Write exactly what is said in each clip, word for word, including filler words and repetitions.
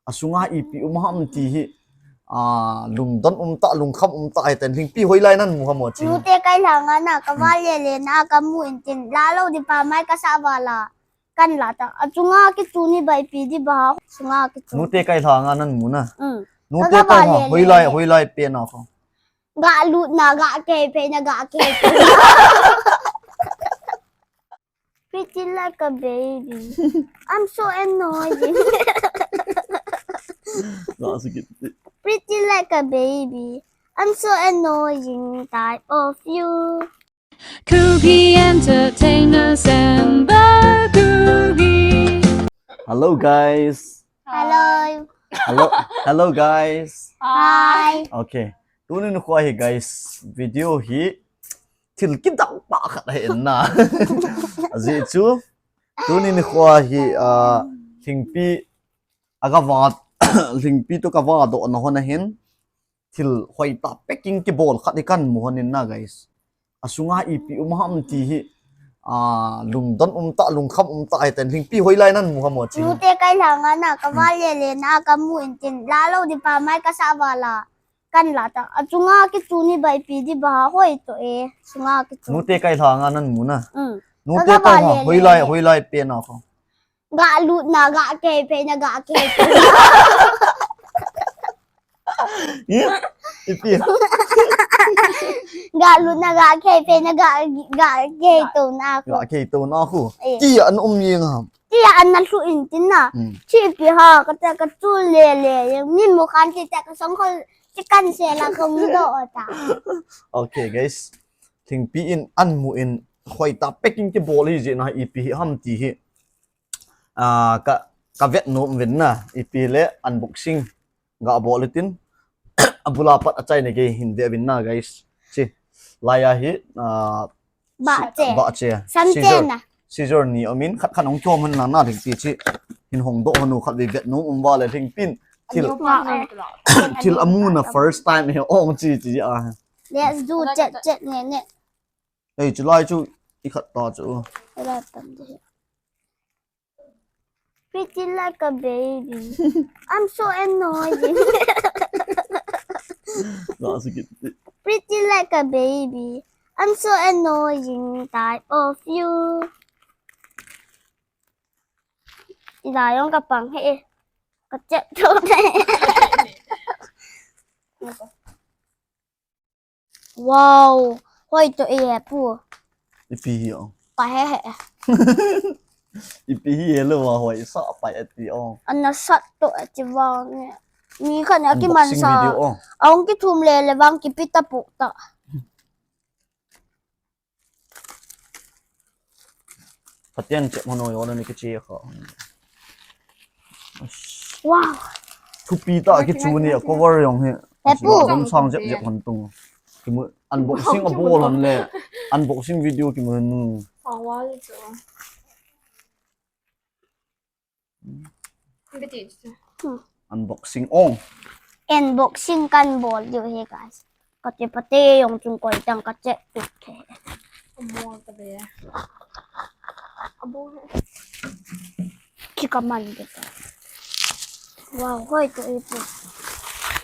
Asunga ipi um ham ti hi. Ah, lungdon um tah, lungkham um tah, hiten Lhingpi hoilai nan mu ham o chi. Nute kai lhanga na, ka va le le na, ka mu in tin, la lo di pa mai ka sa va la. Kan la ta. Achunga kichu ni bai pi di ba, sunga kichu. Nute kai lhanga nan mu na. Mm. Nute kai ha, hoilai, hoilai pe na ko. Ga lut na, ga kei pe na, ga kei pe. Pretty like a baby. I'm so annoying. Pretty like a baby. I'm so annoying type of you. Kuki Entertainer Samba Kuki. Hello guys. Hello. Hello, hello guys. Hi. Okay. Tuni nikho hi guys, video hi thil kidang pa khat ahi na. Ajeh chu tuni nikho hi, ah, Lhingpi aga va, Lhingpi to ka va doh na hon ahin. Thil hoitah packing kibol khat hi kan mu hon in na guys. Asunga ipi um ham ti hi. Ah, lungdon um tah, lungkham um tah, hiten Lhingpi hoilai nan mu ham o chi. Nute kai lhanga na, ka va le le na, ka mu in tin, la lo di pa mai ka sa va la. Kan la ta. Achunga kichu ni bai pi di ba, hoi to e. Sunga kichu. Nute kai lhanga nan mu na. Mm. Nute kai ha, hoilai, hoilai pe na ko. Ga lut na, ga kei pe na, ga kei pe. Ipi. Ga lut na, ga kei pe na, ga, ga kei to na ko. Ga kei to na ko. Eh. Ti an um yeng ham. Ti an na su in tin na. Hmm. Chi pi ha, ka ta ka chu le le, ni mu khan ti ta ka song ko, ti kan se la ko mu do ta. Okay, guys. Lhingpi in an mu in hoitah packing kibol hi jeh na ipi hi ham ti hi. Ah, ka, ka vet nom uvin na, ipi le unboxing ga bol tin. Abula pat achaina gei hin ve uvin na, guys. Chi. Laiya hi, ah, ba che. Ba che. San che na. Scissor ni um in khat khat hung kikhom hon na na Lhingpi chi. Hin hong doh hon u khat ve vet nom um va le Lhingpi in. Thil, thil amu na first time hi ong chi chi a. Let's do chet chet ne ne. Ei, chulai chu i khat ta chu. Pretty like a baby. I'm so annoying. Pretty like a baby. I'm so annoying type of you. Ida yong ka pang he. Ka chet to ne. Wow, hoi to e pu. Ipi hi o. Pa he he. Ipi hi he lo wa hoi sa pa e ti o. Ana sat to e ti wa ne. Ni khan a ki man sa. Unboxing video o. Aung ki thum le le wang ki pita pu ta. Pathian chep hon o, yona ni kiche kha. Wow. Thupi ta kichu ni a cover jong hi. He pu. Dum sang jep jep hon tung. Kimu unboxing a bol hon le. Unboxing video kimu nu. Pawal chu. Unboxing ong. Unboxing kan bol diu hi guys. Kati pati jong chung koi tang ka che tu ke. Amol ta be. Abo he. Ki ka man de. Wow, hoi to ipu.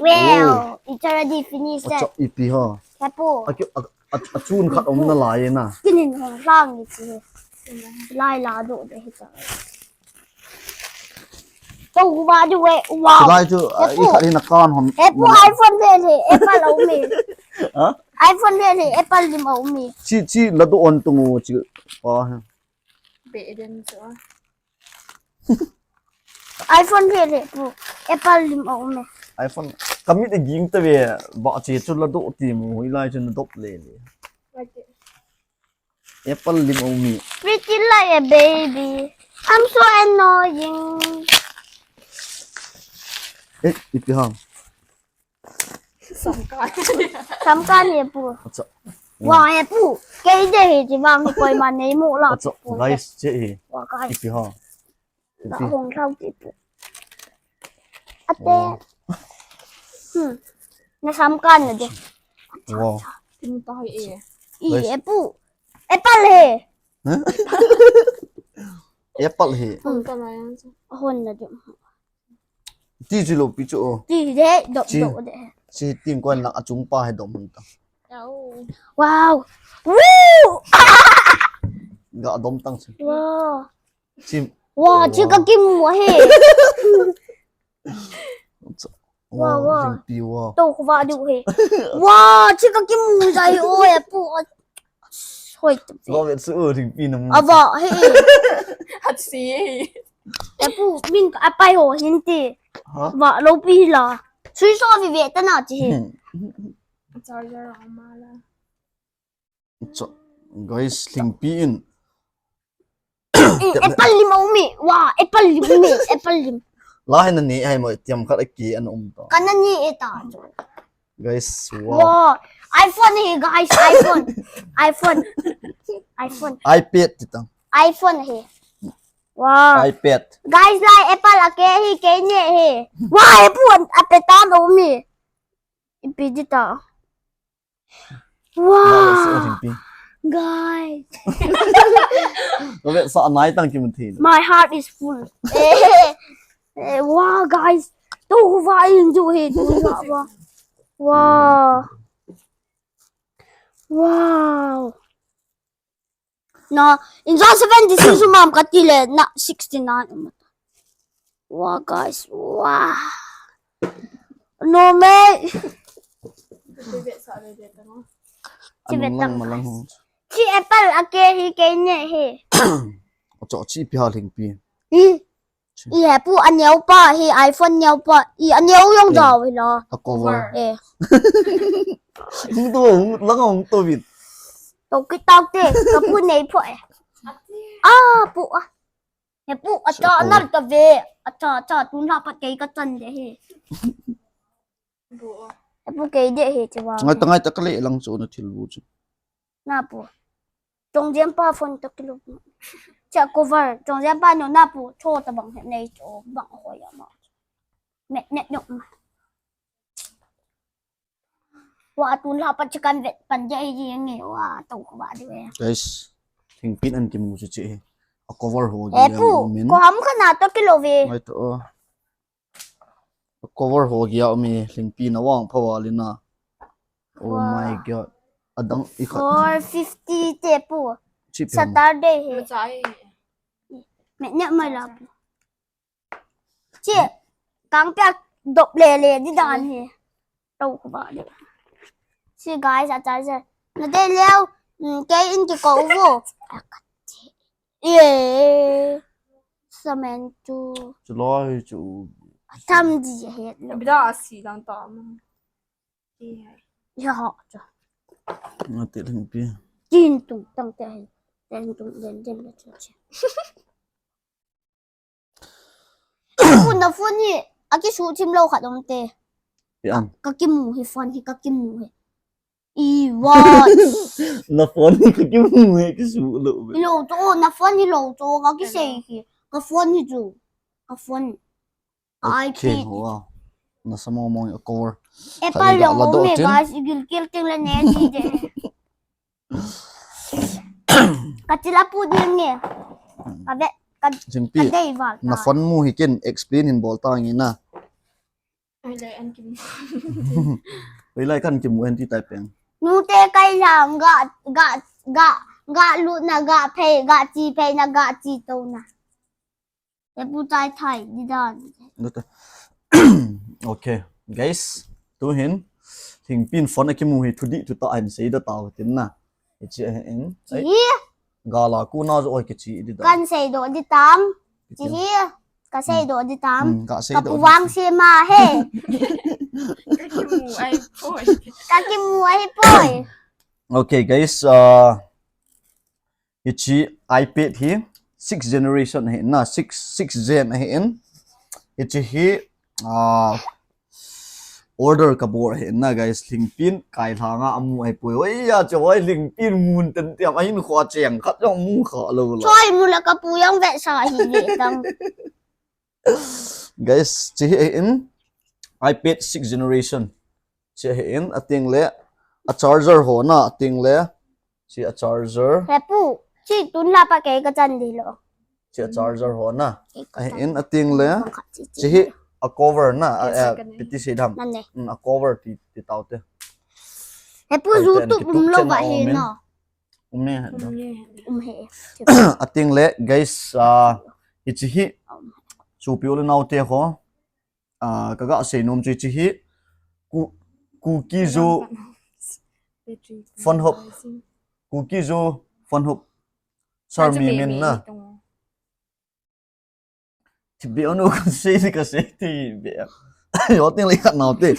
Wow, it's already finished. Acha ipi ha. Kapu. Aki a, a, achun khat um na lai na. Kinin hong lang ni chi. Lai la do de hi ta. Tau ba di we, wow. Chulai chu, ah, i khat hin a kan hon. He pu, iPhone le le, Apple a um e. Ha? iPhone le le, Apple lim a um e. Chi, chi la do on tung u chi. Pa he. Be den chu. iPhone le le pu, Apple lim a um e. iPhone. Ka mit a ging ta ve, ba chi chu la do ti mu, hilai chu na dop le le. Apple lim a um e. Pretty like a baby. I'm so annoying. Eh, ipi ham. Samkan. Samkan he pu. Acha. Wa he pu. Kei de he chi bang koi ma nei mu la. Acha, guys, che he. Wa guys. Ipi ham. Ba hong thau ti pu. Ate. Wow. Hmm. Na samkan na de. Wow. Tin ta hai e. I e pu. Apple he. Huh? Apple he. Hon ta la yang. Hon na de. Ti chu lo pi chu o. Ti de, dop, chi, dop de. Chi ting koin lang achung pa he dom hun ta. Wow. Woo! Ga dom tang chu. Wow. Chi. Wow, chi ka kimu he. Wow, wow. Ringpi wow. To khuva du he. Wow, chi ka kimu jai o e pu. Hoi. Lo vet su ringpi nam. Ava he. At si he. E pu min ka apai ho hin ti. Ha? Va lo pi la. Sui so vi ve ta na chi he. Charger a ma la. Cha, guys, lingpi in. Apple lim a um e. Wow, apple lim um e. Apple lim. La hin ani ai mo tiam khat a ki an um ta. Kan ani e ta. Guys, wow. Wow. iPhone he, guys, iPhone. iPhone. iPhone. iPad ti ta. iPhone he. Wow. iPad. Guys, lai apple a ke hi ke ne he. Wow, apple a pe ta no mi. Ipi di ta. Wow. Guys. Lo ve sa nai tang ki mun thi. My heart is full. Eh, eh, wow, guys. Tu va in ju he tu va. Wow. Wow. Na, in ja seventy six umam ka ti le na sixty nine um. Wow, guys. Wow. No me. Chi apple a ke hi ke ne he. Acho chi pi ha lingpi. Hi. I he pu a neo pa hi iPhone neo pa. I a neo jong jaw hi la. A cover. Eh. Hung to, hung lang hung to vin. To ki tau te, ka pu nei pho e. A pu a. He pu a cha nal ka ve. A cha cha tun la pat kei ka chan de hi. He pu kei de hi chi wa. Ngai ta ngai ta ka le lang chu na thil bu chu. Na pu. Chong jam pa phone to kilo. Cha cover. Chong jam pa no na pu. Cho ta bang he nei cho bang ho ya ma. Me ne no ma. Wa tun la pat chi kan vet pan de hi nge wa to ko ba de. Guys, lingpi in an kimu chu chi. A cover ho. E pu. Ko ham kha na to kilo ve. Ngai to. Cover ho gia umi lingpi na vang phawa lina. Oh my God. Adang i khat. Four fifty te pu. Chi pi ham. Saturday he. Me ne mai la pu. Chi kang pia dop le le di dan he. To ko ba de. See guys, a charger. Na de leo. Kei in ki ko vo. Ye. Samen chu. Chu loi chu. Tham ji he lo. Bida a si lang ta ma. Ye. Ya ha chu. Nga te lingpi. Tin tung tang te he. Ten tung den den le chu che. Pu na phone hi a kisu thim lo khat um te. Pi am. Ka kimu hi phone hi ka kimu hi. I wa. Na phone hi ka kimu hi kisu lo. Lo to na phone hi lo to ka kisei hi. Ka phone hi chu. Ka phone. Ka iPad. Wow. Na samo mo a cover. Apple lo mo me guys, igil kil ting le ne ji de. Ka chila pu ding nge. Ka ve, ka, ka dei val ta. Na phone mu hi ken explain hin bol ta nge na. Ai lai an kim. Ai lai kan kimu an ti tai peng. Nu te kai lam ga, ga, ga, ga lu na ga phei, ga chi phei na ga chi to na. Te pu tai thai di dan. Okay, guys, tu hin lingpi in phone a kimu hi thu di thu ta hin sei da tau tin na. Hichi a hin. Hi. Gala ku na jo oi kichi di da. Kan sei do di tam. Chi hi. Ka sei do di tam. Ka sei do. Ka pu vang se ma he. Ka kimu ai poi. Ka kimu ai poi. Okay, guys, uh, Hichi iPad hi six generation ahi na, six, six gen ahi in. Hichi hi, ah, order kabol ahi na, guys. Lingpi in kai langa amu ahi poi. Oi ya, choi lingpi in mun ten tiam ahin kho cheng khat jong mu kha lo lo. Choi mu la ka pu yang ve sa hi ve tang. Guys, chi hi in iPad six generation. Chi hi in a ting le a charger ho na a ting le chi a charger. He pu, chi tun la pa ke ka chan di lo. Chi a charger ho na. A hi in a ting le chi hi a cover na, a, a, piti sei dam. Nane. Mm, a cover ti, ti tau te. He pu YouTube um lo ba he na. Um ne. Um he. Ating le, guys, uh, hichi hi. Sopi u le nau te ho. Uh, kaga sei nom chu hichi hi. Ku, Kuki Zo Fun Hub. Kuki Zo Fun Hub. Sir Mimin na. Ti be onu ka sei, ka sei ti be. Yo ting le khat nau te.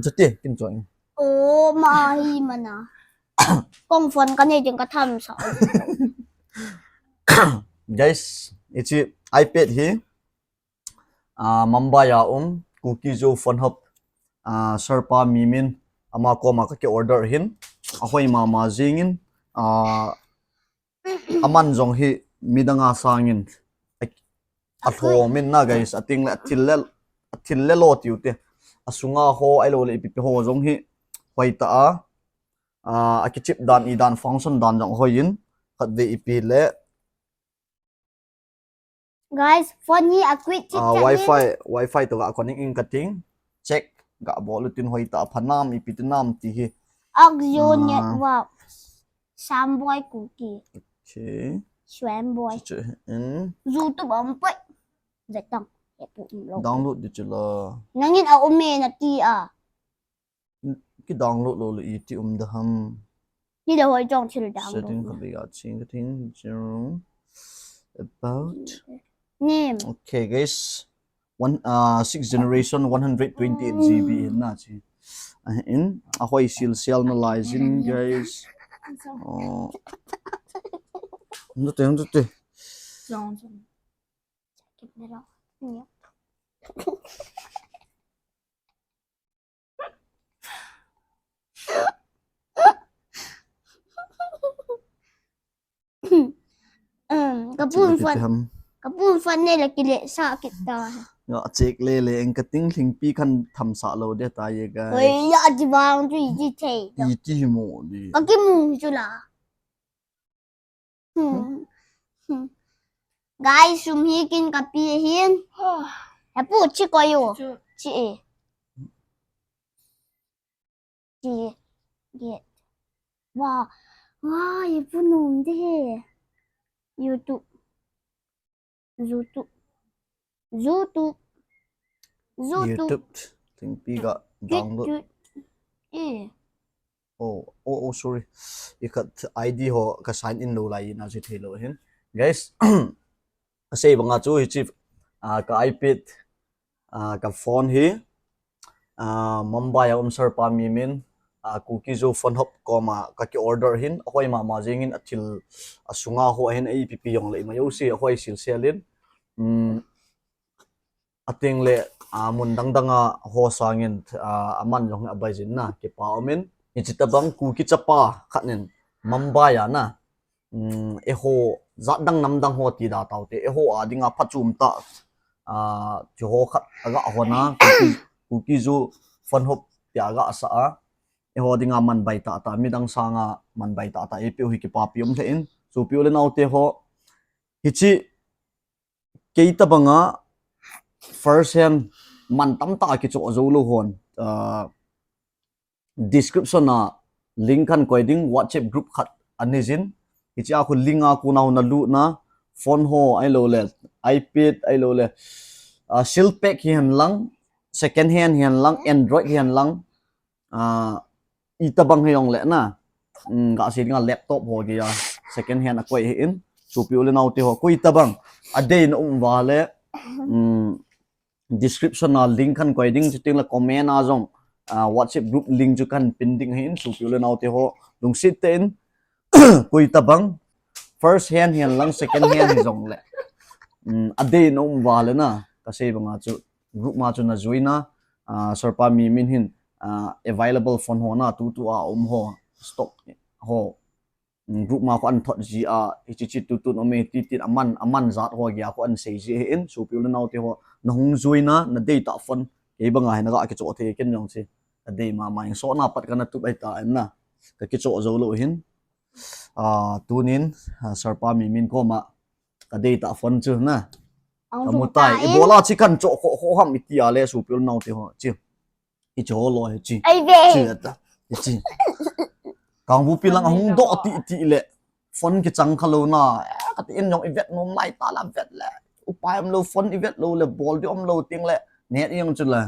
Jate, kin choi. Oh, ma hi mana. Kong phone ka nei ding ka tham sa. Guys, hichi iPad hi. Uh, Mumbai a um, Kuki Zo Fun Hub. Uh, Sir pa Mimin, ama koma ka ki order hin. Ahoi mama jingin. Uh, Aman jong hi midang a sangin a, a lhomin na, guys, ating le a thil le, a thil le lo tiu te. Asunga ho, ahilou le ipi pi ho jong hi hoi ta a. A, a kichip dan, i dan, function dan jong hoi in, khat ve ipi le. Guys, phone hi a quick chip, ah, chat in. Wi-Fi, Wi-Fi to ga connect in kating. Check, ga bol u tin hoi ta pha nam, ipi ti nam ti hi. Oxio network. Samboy Kuki. Okay. Swamboy. Che, che, in. YouTube am poi. Vetang. He pu um lo. Download di chila. Nangin a um e na ti a. Ki download lo le iti um da ham. Ni da hoi jong thil download. Setting ka be ga ching ka ting, zero. About. Name. Okay, guys. One, uh, six generation, one hundred twenty-eight G B in na chi. Uh, in, ahoi sil sel na lai jin, guys. Oh. Hung te, hung te. Um, ka pun fan, ka pun fan ne la kile sa kit ta. Ya, check le le, eng ka ting lhingpi khan tham sa lo de ta ye, guys. Oi, ya ji bang tu ji thei. Iti mo di. Ka ki mu chu la. Hmm. Hmm. Guys, sum hi kin ka pi hin. He pu chi ko yo. Chi e. Chi. Ye. Wa. Wa, ye pu nom de he. YouTube. YouTube. YouTube. YouTube. YouTube. Lhingpi ga download. Eh. Oh, oh, oh, sorry. I khat I D ho ka sign in lo lai na si thei lo hin. Guys, ka sei banga chu hichi, ah, ka iPad, ah, ka phone hi, ah, Mumbai a um Sir pa Mimin, ah, Kuki Zo Fun Hub koma ka ki order hin, ahoi mama jingin a thil asunga ho hin a ipi pi jong le ima yo si ahoi sil selin. Um, Ating le, ah, mun dang dang a ho sangin, ah, aman jong a bai jin na, kipa umin, hichi tabang Kuki chapa khat nin, Mumbai a na, um, eiho, jat dang nam dang ho ti da tau te, eiho a dinga phachom ta, ah, chu ho khat aga ho na, Kuki, Kuki Zo Fun Hub ti aga sa a, eiho dinga man bai ta ta, midang sanga man bai ta ta, ipi u hi kipa pi um the in, sopi u le nau te ho, hichi, Kei tabanga first hand man tamtah a kichoh jou lou hon, ah, description a link kan koi ding, WhatsApp group khat anei jin. Hichea khu link a kona hon nalut na, phone ho ahilou le, iPad ahilou le, ah, sealed pack hihen lang, second hand hihen lang, Android hihen lang, ah, itabang hijongle na, um, gasei dinga laptop ho geiya second hand akoi hi in, sopi u le nau te ho, koi tabang adei na um uva le, um, description a link kan koi ding, chuting le comment a jong, ah, WhatsApp group link chu kan pin ding hi in, sopi u le nau te ho, lungset tah in, koi tabang first hand hihen lang, second hand hijongle, um, adei na um uva le na, kasei banga chu group ma chu na join na, ah, Sir pa Mimin hin, ah, available phone ho na, tutu a um ho, stock ho, um, group ma khu an thot ji a, hichi chi tutu na um e ti tin aman, aman jat ho geiya khu an sei ji hi in, sopi u le nau te ho, na hung join na, na dei tah phone, kei banga hi na ga kichoh thei ken jong chi, adei mama in, sona pat kana tup ahi ta in na, ka kichoh jou lou hin, ah, tunin, ah, Sir pa Mimin koma, ka dei tah phone chu na. Kamu tai. Ibola chi kan cho kho kho ham iti a le supi u le nao te ho chi. Ichi ho lo hi chi. Ai ve. Chi ta. Ichi. Kangvupi lang ahung doh ti ti le. Phone kichang kha lou na. Kati in jong ivet nom lai ta la vet le. Upai um lou phone ivet lou le bol di um lou ting le. Net jong chu le.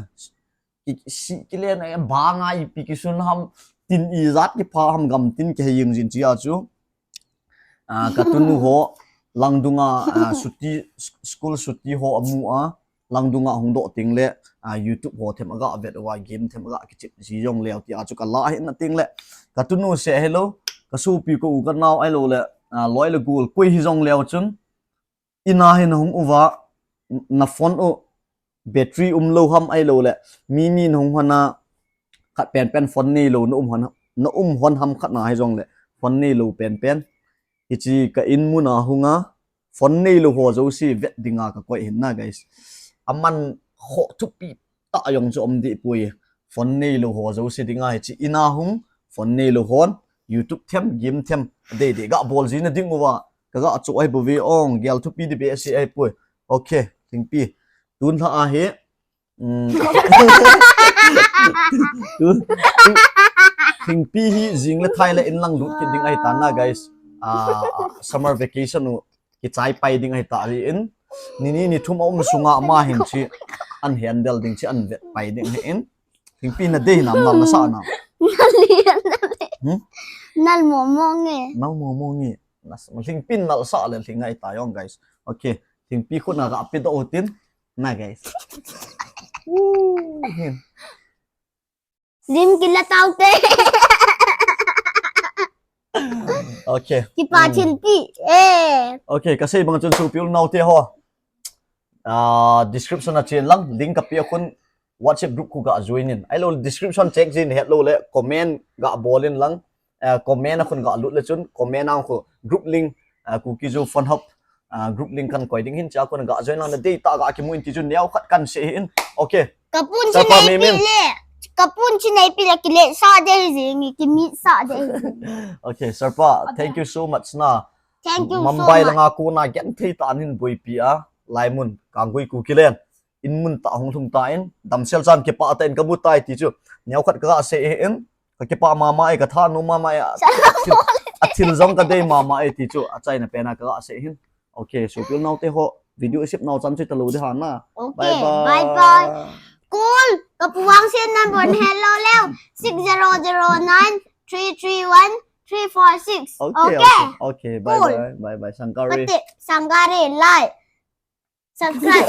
Ki si ki le na ba ngai pi kisun ham tin ijat kipha ham gam tin kihei jing jin chi a chu. Katunu ho langdunga suti, school suti ho amu a langdunga hung doh ting le YouTube ho them aga vet uva game them aga kichep ji jong leu ti a chu kala hi na ting le katunu se hello kasupi ko u kanao ahilou le loi le gol koi hi jong leu chun ina hin hung uva na phone u battery um lou ham ahilou le mi ni hung hona khat pen pen phone nei lou na um hon na um hon ham khat na hi jong le phone nei lou pen pen hichi ka in muna hunga phone nei lou ho jouse vet dinga ka koi hin na guys. Aman kho thupi ta jong chu um di pui phone nei lou ho jouse dinga hichi ina hung phone nei lou hon YouTube them game them dei dei ga bol ji na ding uva ka ga chu ai bu ve ong gel thupi di be se ai pui. Okay, Lhingpi. Tun lha a hi Lhingpi hi jing le thai le in lang lut kit ding ahi ta na guys. Summer vacation u kichai pai ding ahi ta hi in. Ni ni ni thum a um sunga ama hin chi an handle ding chi an vet pai ding hi in. Lhingpi na dei nam nam na sa na. Nal mo mo nge. Nal mo mo nge. Lhingpi nal sa le lhing ahi ta jong guys. Okay. Lhingpi khu na ga pi do tin. Na guys. Lim kila tau te. Okay. Kipa chin pi. Eh. Okay, kasei bang chun supi u le nao te ho. Description a chen lang link kapi a khun WhatsApp group khu ga join in. Ahilou description check jin hetlou le comment ga bol in lang. Comment a khun ga lut le chun comment a khu group link Kuki Zo Fun Hub group link kan koi ding hin cha khun ga join lang na dei ta ga kimu in ti chun neo khat kan se hin. Okay. Kapun chi nei pi le. Kapun chi nei pi le kile sa de jing kimi sa de. Okay, Sarpa, thank you so much na. Thank you so much. Mumbai langa kona genthei ta anin boipi a laimun Kanggui Kuki Len. In mun ta hung lhung ta in damsel chan kipa ta in kamu tai ti chu neo khat ka se e in ka kipa mama e ka tha nu mama e. Athil jong ka dei mama e ti chu achaina pena ka se hin. Okay, supi u le nao te ho video isip nau chan chu talou de ha na. Okay, bye bye. Call kapu vang se number hello leo six zero zero nine three three one three four six. Okay, okay, bye bye, bye bye. Sangkari. Sangkari like. Subscribe.